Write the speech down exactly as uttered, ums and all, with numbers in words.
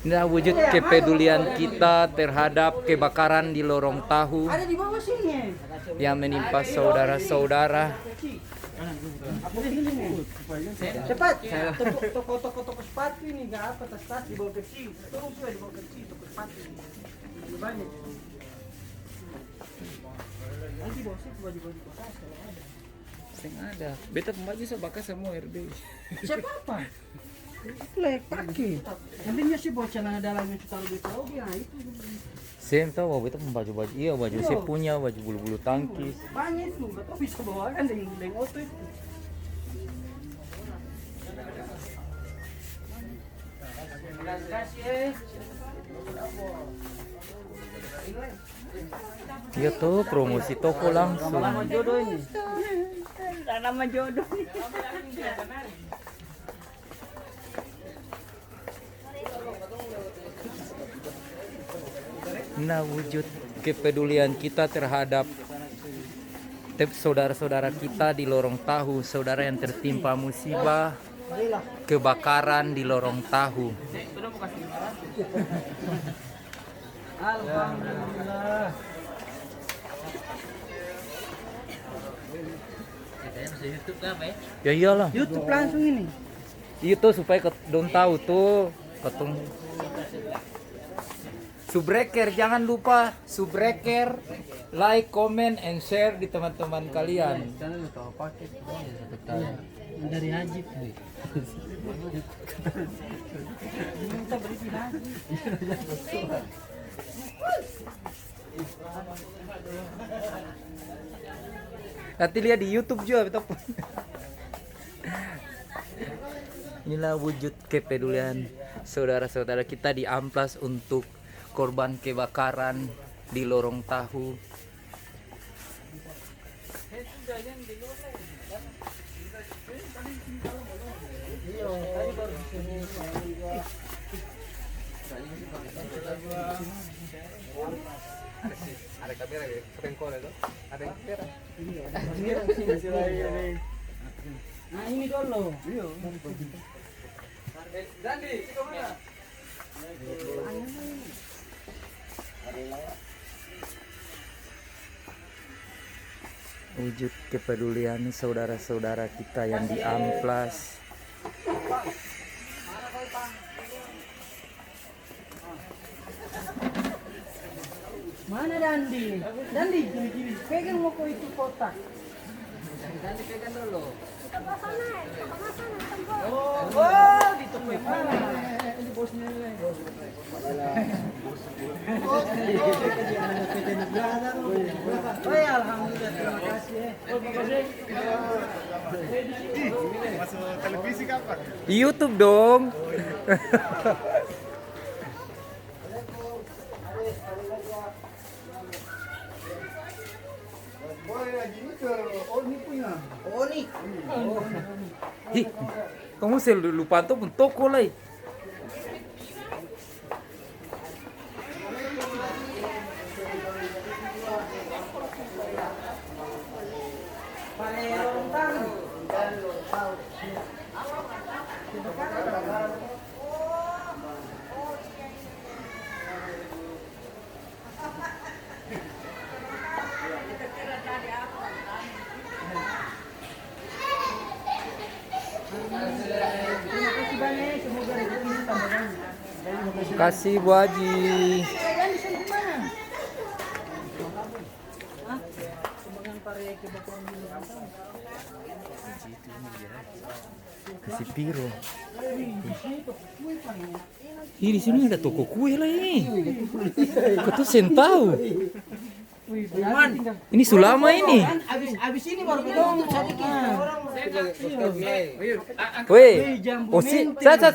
Inilah wujud kepedulian kita terhadap kebakaran di Lorong Tahu yang menimpa saudara-saudara. Cepat, toko, toko, toko, toko sepatu ini, nggak apa, tas-tas dibawa ke sini. Tolong sudah dibawa ke sini, toko sepatu ini. Banyak. Nanti bawa situ baju-baju bekas kalau ada. Seng ada. Beta pung baju sa bakas samua, R B. Siapa apa? Itu layak pake. Nanti dia sih bawa celana dalam yang taruh di bawah, dia itu. Seng tau, beta pung baju-baju, iya, baju se punya, baju bulu-bulu tangkis. Banyak itu, betul bisa bawa kan deng, deng oto itu. Iya to, promosi toko langsung. Lama jodoh ini. Lama jodoh. Nah, wujud kepedulian kita terhadap te-, saudara-saudara kita di Lorong Tahu, saudara yang tertimpa musibah kebakaran di Lorong Tahu. Alhamdulillah. Ya iyalah. YouTube langsung ini. Iya to, supaya kat-, dong tahu to, katong. Subscriber, jangan lupa subscriber, like, comment, and share di teman-teman kalian. Dari Haji tuh. Minta beri lagi. Nanti lihat di YouTube juga, beta pung. Inilah wujud kepedulian saudara-saudara kita di Amplas untuk korban kebakaran di Lorong Tahu. Ada kamera ya, prank call itu. Ada yang kamera. Nah, ini dolo. Iya. Eh, Dandi, iko mana? Wujud kepedulian saudara-saudara kita yang di Amplas. Mana Dandi? Dandi, pegang moko itu kotak. Dandi pegang dolo. Oh, oh, di toko yang mana? Ini bosnya ini. Oh, iya, alhamdulillah, terima kasih, eh. Masuk televisi kapan? YouTube dong. Hi, kamu selalu lupa anto pung toko lai. Kasih, Bu Haji. Kasih piro? Ih, di sini ada toko kue lai. Katong seng tau. Ini su lama ini. Abis, abis ini baru katong sadiki. Weh, osi, sa, sa,